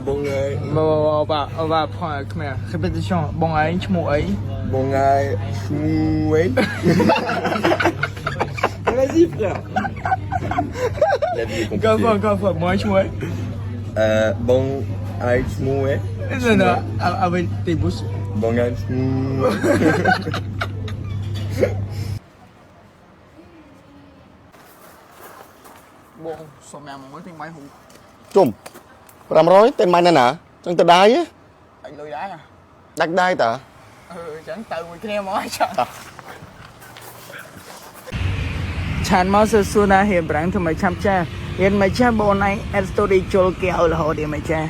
បងឯង បងបាទបាទផងខ្មែរ répétition បងឯងឈ្មោះអី បងឯងឈ្មោះអី Vas-y, frère. La vie est Encore compliquée. fois, encore fois. បងឯងឈ្មោះអី អឺបងឯងឈ្មោះអី Non, non, avec tes bouches. បងឯងឈ្មោះ បងសុំញ៉ាំមួយទិញបាយហូប ជុំ500តែមិនណាណាចង់ទៅដែរ អញលុយដែរ ដាច់ដែរតើ អឺអញ្ចឹងទៅមួយគ្នាមកអញ្ចឹងឆានមកសួរណាហៀប្រាំងធ្វើម៉េចឆាប់ចាស់រៀនមិនចាស់បងឯង add story ជុលគេឲ្យរហូតរៀនមិនចាស់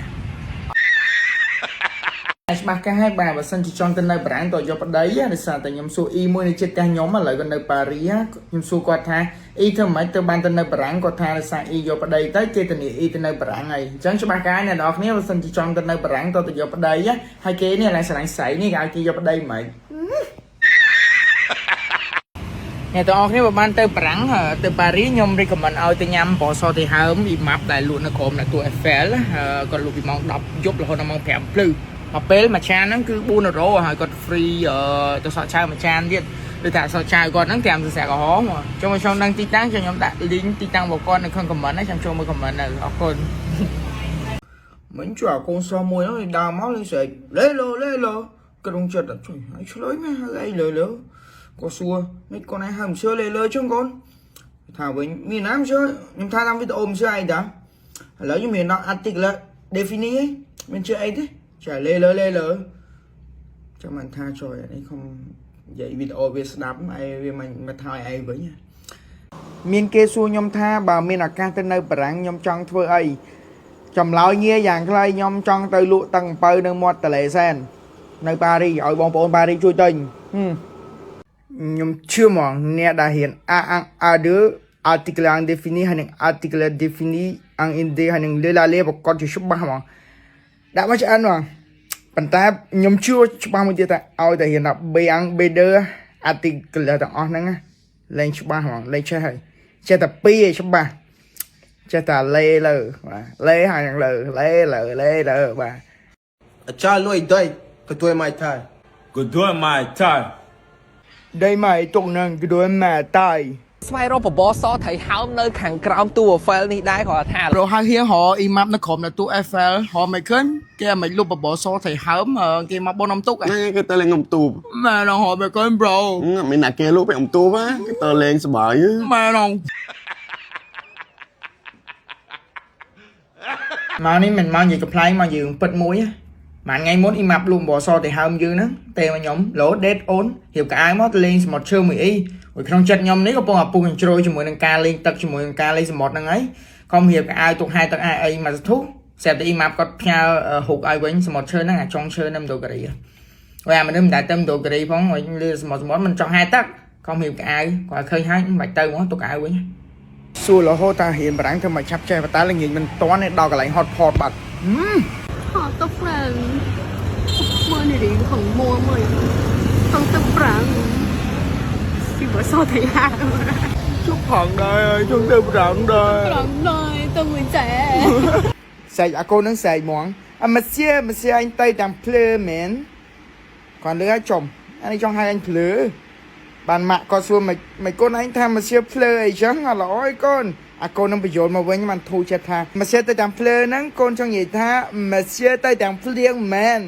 ច្បាស់កាស់ហើយបាទបើសិនជាចង់ទៅនៅបារាំងតយកប្តីដោយសារតែខ្ញុំសួរអ៊ីមួយនៅចិត្តផ្ទះខ្ញុំឥឡូវគាត់នៅប៉ារីខ្ញុំសួរគាត់ថាអ៊ីធ្វើម៉េចទៅបានទៅនៅបារាំងគាត់ថាដោយសារអ៊ីយកប្តីទៅគេធានាអ៊ីទៅនៅបារាំងហើយអញ្ចឹងច្បាស់កាស់អ្នកនរគ្នាបើសិនជាចង់ទៅនៅបារាំងតទៅយកប្តីហើយគេនេះឡើងស្រឡាញ់ស្រីនេះគេឲ្យគេយកប្តីហ្មងអ្នកទាំងអស់គ្នាបើបានទៅបារាំងទៅប៉ារីខ្ញុំ recommend ឲ្យទៅញ៉ាំបសទីហើមអ៊ីម៉ាប់ដែលលក់នៅក្រុមនៅទួល Eiffel គាត់លក់ពីម៉ោង10យប់រហូតដល់ម៉ោង5ភ្លឺមកពេលមួយចានហ្នឹងគឺ4អឺរ៉ូហើយគាត់ free ទៅសក់ឆៅមួយចានទៀតដូចថាសក់ឆៅគាត់ហ្នឹងត្រាំសរសៃក្រហមចុះមកខ្ញុំដឹងទីតាំងចុះខ្ញុំដាក់ link ទីតាំងរបស់គាត់នៅក្នុង comment ណាចាំចូលមើល comment នៅអរគុណមិញជួយអាកូនសមួយហ្នឹងដើរមកលេងស្រែកលេឡូលេឡូក្រុងចិត្តជួយហើយឆ្លើយមែនហើយអីលេឡូក៏សួរមិនកូនឯងហើយមិនជឿលេលើចឹងកូនថាវិញមានណាមិនជឿខ្ញុំថាតាមវីដេអូមិនជឿអីតាឥឡូវខ្ញុំមានដល់ article defini ឯងមិនជឿអីទេចាលេលើលេលើចាំមិនថាជួយនេះខំនិយាយវីដេអូវាស្ដាប់ឯងវាមិនមកថាឲ្យឯងវិញមានគេសួរខ្ញុំថាបើមានឱកាសទៅនៅបារាំងខ្ញុំចង់ធ្វើអីចម្លើយងាយយ៉ាងខ្លីខ្ញុំចង់ទៅលក់តឹងអំពៅនៅមាត់ទន្លេសែននៅប៉ារីឲ្យបងប្អូនប៉ារីជួយទិញហឹម ខ្ញុំជឿហ្មងអ្នកដែលរៀន A 1 A2 article indéfini ហើយនិង article défini អង nd ហើយនិង le la le ប្រកបជាច្បាស់ហ្មងដាក់មកឆ្អិនហ្មងប៉ុន្តែខ្ញុំជឿច្បាស់មួយទៀតថាឲ្យតែរៀនដល់ B1 B2 article ទាំងអស់ហ្នឹងណាលែងច្បាស់ហ្មងលែងចេះហើយចេះតែពីរឯងច្បាស់ចេះតែលេលើបាទលេហើយនឹងលើលេលើលេលើបាទ អាចារ្យលុយដៃក៏ទួយម៉ៃថៃ ក៏ទួយម៉ៃថៃ ដៃម៉ៃទុកនឹងក៏ដូចម៉ែតៃ ស្វែងរកបបរសត្រីហើមនៅខាងក្រោមទូ Eiffel នេះដែរគាត់ថា ប្រូហៅហៀងរអ៊ីម៉ាប់នៅក្រុមនៅទូ FL រមិនឃើញគេមិនលុបបបរសត្រីហើមគេមកបនអំទុក នេះគេទៅលេងអុំទូប ម៉ែនងរមិនឃើញ bro មានណាគេលក់ពេលអុំទូបគេទៅលេងសប្បាយ ម៉ែនងមកនេះមិនមកនិយាយកំ pl ែងមកយើងពិតមួយមួយថ្ងៃមុនអ៊ីម៉ាប់លុបបបរសត្រីហើមយើងហ្នឹងទេមកខ្ញុំលោដេតអូនរៀបកៅអៅមកទៅលេងសមុទ្រឈើមួយអីក្នុងចិត្តខ្ញុំនេះកំពុងអាពុះកញ្ជ្រោយជាមួយនឹងការលេងទឹកជាមួយនឹងការលេងសមុទ្រហ្នឹងហើយកុំរៀបកៅអៅទុកហែទឹកអែអីមកសធុស្រាប់តែអ៊ីម៉ាប់គាត់ផ្ញើហុកឲ្យវិញសមុទ្រឈើហ្នឹងអាចុងឈើនៅមណ្ឌលគិរីហើយអាមនុស្សមិនដែលទៅមណ្ឌលគិរីផងហើយលឺសមុទ្រសមុទ្រមិនចង់ហែទឹកកុំរៀបកៅអៅគាត់ឃើញហើយមិនបាច់ទៅហ្មងទុកកៅអៅវិញសួររហូតតារៀនបារាំងធ្វើមកឆាប់ចេះបតាល្ងាចមិនតន់ទេដល់កន្លែង hot pot បាត់ ហត់ទៅប្រាំងមើលនេះខងមួមើលខងទៅប្រាំងពីបសថៃហា ជុកផងដែរជុកទៅប្រាំងដែរ ប្រាំងណយទៅមួយចែ ស្រែកអាកូននឹងស្រែកហ្មងអាម៉ាសៀម៉ាសៀអញទៅតាមភ្លើមែនគាត់លើឲ្យចំអានេះចង់ហៅអញភ្លើបានម៉ាក់គាត់សួរមិនមិនកូនឯងថាម៉ាសៀភ្លើអីចឹងអត់ល្អអីកូនអាកូននឹងបញ្យល់មកវិញបានធូរចិត្តថាម៉ាសៀទៅតាមភ្លើហ្នឹងកូនចង់និយាយថាម៉ាសៀទៅតាមភ្លៀងមែន